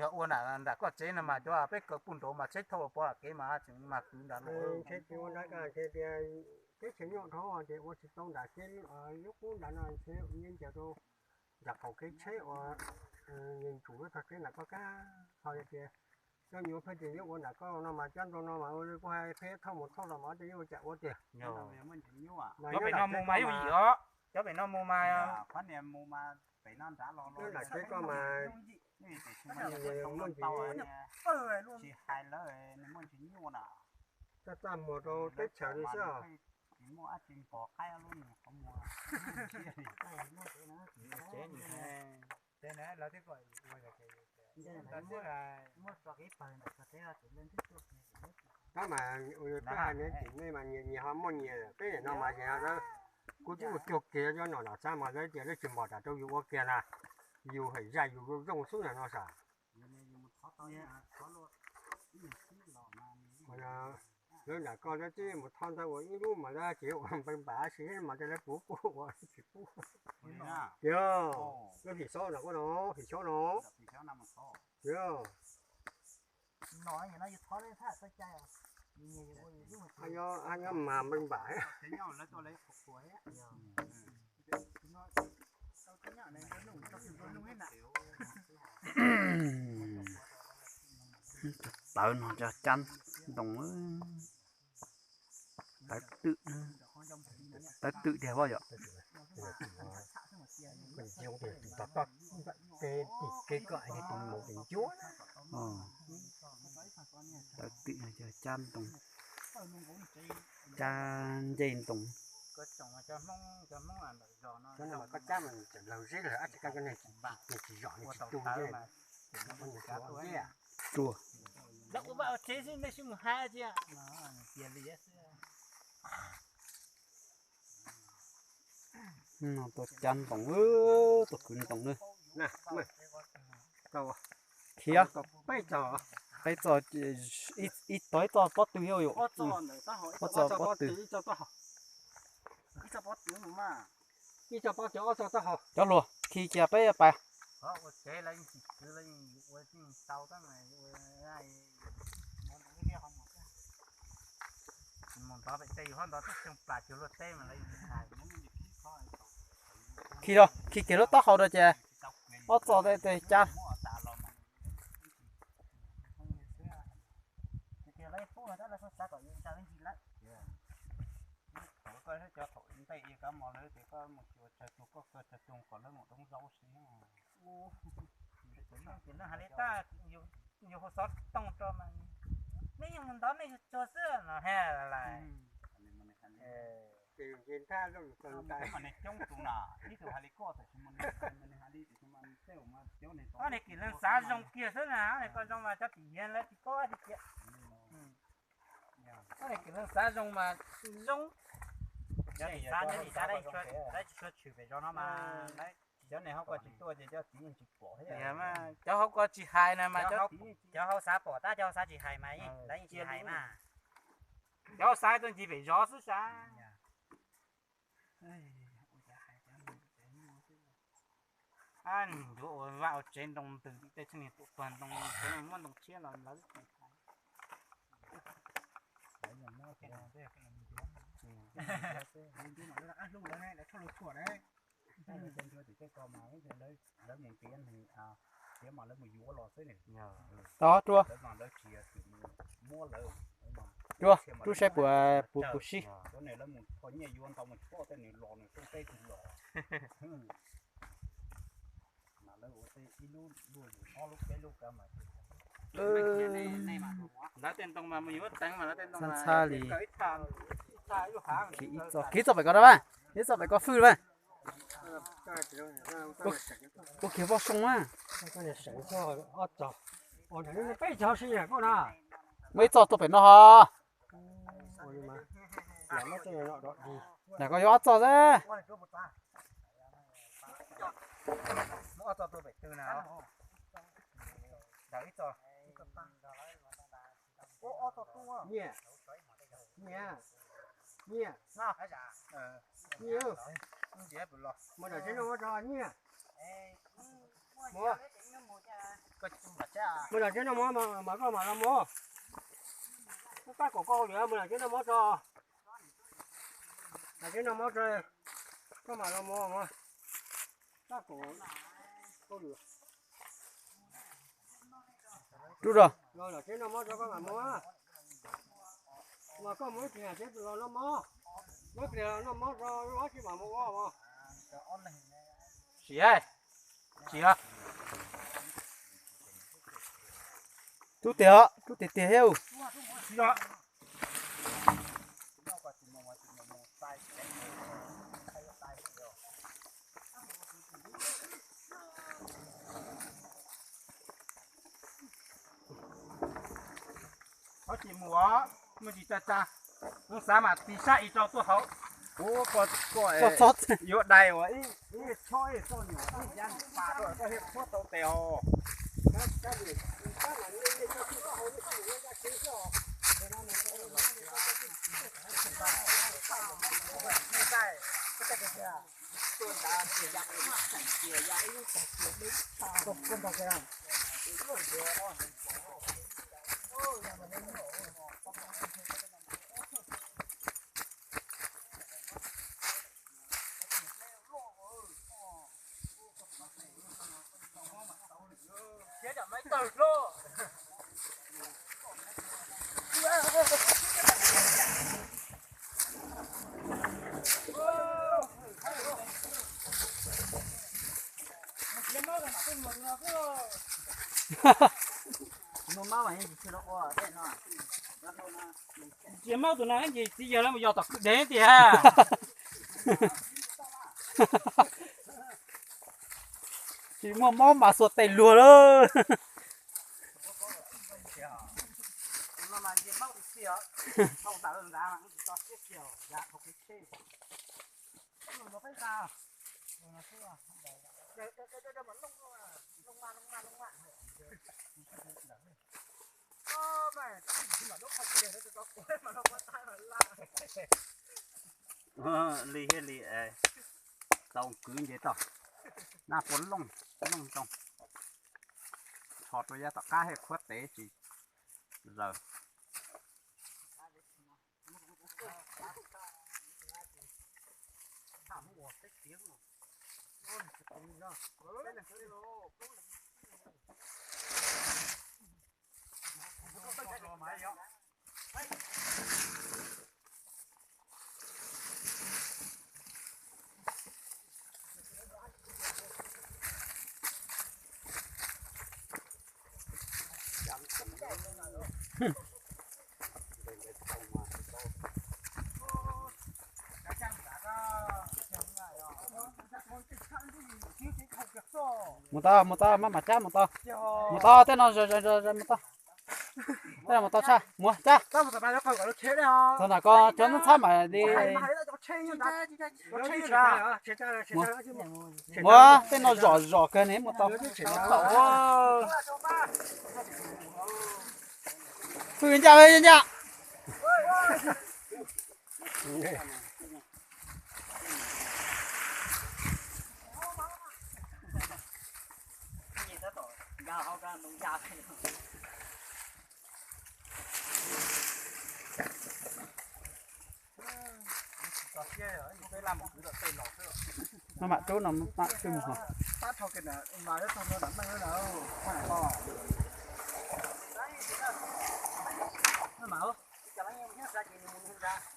Yog ua nram koj tsev no mas cov peb kaw puj nraud mas tsheb thauj pov kev mas tseem mas kwv nrad no. Tsheb tsis ua nrad, tias teb chaws nyuaj dhau ces ua tsis tau nram kev lub qub nrad no, tsheb nce ncaws rau nram qaum kev tsheb uas nce ntsus lub tog tsheb nram koj kab. Ho tias cov nyuam pheej tias yuav ua nram koj no mas cov nrau no mas kuj hais peb thauj mus thauj los mas tias yuav ua cas ua tiag. Cov pem no mus mas yooj yim os, cov pem no mus mas, pem no nrad los los nram tsheb koj mas muaj ntsis, tsis hais lawv nws muaj ntsis nyuaj na. Txaj txaj muag rau teb chaws li xwb. Tsis muaj dab tsi npog qaib lub qhov muag. Tab mas peb hais nyias tim nej mas nyias ho muaj nyias, peb no mas kuv twb ua cuag kiag cov nom nram xav mas lawv tias lawv tsis npog tas rau yus ua kiag na, yus hem zaj yus zoo zoo xwb na no sas. Lawv nram koj lawv twb mus thov ntawd ua ib lub mas lawv tseem ua npaj npam si mas tej lawv puas pub ua tsis pub. Yog, lub him xob no, him xob no. Yog, nyob mas npaj npam. Tawv no cov cab ntoo, tawv twm, tawv twm tiag pob yom. Tawv twm no cov cab ntoo, cab ncej ntoo. Cov no mas koj cab mas tseem laug zeb lawm, ab tsis kab cov neeg tsis zom tsis tu. Lawv ua vaj ua tsev xwb nej sib mus hais cia. No tus cab ntoo, tus kwv ntoo na. Khiav, peb txog, ib tog ib txoj pob tw yom. Ob txoj pob tw. Ib txoj pob tw, ob txoj taub hau. Cov hluas khi cia peb pais. Khi rau, khi kiag lub taub hau rau ces ob txoj tej cab. Yus hu xov tooj rau mas, nej yeej mus ntov nej yug tsuag xwb no he lais. Ces nce thaj loj yus txog ntawd. Mas nws coob tus na, ib tug hais li koj tam sim no, nws hais li tam sim no, tej zaum mas cov nws tau. Ob niag kis leej xav zoo kiag xwb na, ob niag koj zoo mas cov tim yiav lawv tsis paub dab tsi kiag. Ob niag kis leej xav zoo mas zoo. Cov tim xav nyob li cas lawv tsis tshua tshwm pem zos no mas, cov niag hauv ko tsis tuaj ces cov tim yeej tsis pom thiab. Cov hauv ko tsis hais na mas cov hauv xav pom tab cov hauv xav tsis hais mas lawv yeej tsis hais mas. Cov hauv xav tuaj ncig pem zos xwb sas. Yuav ua vaj ua tsev ntoo ntws tej txheej niag tuam tuag ntoo, muab ntoo tshiab los lawv tsis hais. Lawv mus ntiav neeg, tiav mas lawv mus yuav los xwb ne. Tod rua, rua, rub saib puas puas puas sib. Cov nws lawv mus kho nyiaj yuav ntau mus tsis pom tej nws los nws rooj teb tsis los. Mas lawv ua tej ib lub luaj yus ob lub peb lub kav mas. Lawv tej ntoo mas mus yuav teev mas lawv tej ntoo mas ntxhab li. Khiv txoj pem ko rau, khiv txoj pem ko fwj rau. Ua kiag voj soo na. Muaj ib txoj tuaj pem no ho. Nram ko yuav ob txoj xwb. Nyiaj, nyiaj, nyiaj, mus nram tsev no ua tso nyiaj. Mus, koj tsis mus nram tsev a? Mus lam teb noj mov mas koj mam los mus. Koj tab kaum koj hauj lwm, mus lam teb noj mov tso. Lam teb noj mov tso, koj mam los mus mas. Tab kaum hauj lwm. Rub ros. Lam teb noj mov tso koj mam mus. Mas koj mus ib pliag teb los noj mov. Muab ib pliag los noj mov tso, ob tsi mam mus ua mas. Sim, sim. Rub tiag, rub tiag tiag thiab. Koj tsis mus, mus tsis tsa tsa, mus xav mas tis sab ib rau tuaj hauv. Ua koj yuav dai uas ib chob ib txoj nyuam ib yam pas rau koj thiaj qhuab tau tes os. Tsis muaj tus no ces txiv yawg lawv mus yos tom kwj deg tiag. Tsis muaj mob mas xuas tes luag lawm. Li thiaj li tau kwv nce toj, nab puav looj, looj zoo. Tho rau yav tom qab thiaj khuab tev tsis zaws. Mus tau, mus tau, maj mam cab mus tau. Mus tau, tej no mus tau. Tej no mus tau tshaj, mus tshaj. Thaum ntawd koj cov ntxhab mam li. Mus, tej no zom zom kawg ne mus tau. Pw ncaj ncaj. Maj mam rub no, maj mam rub mus hov.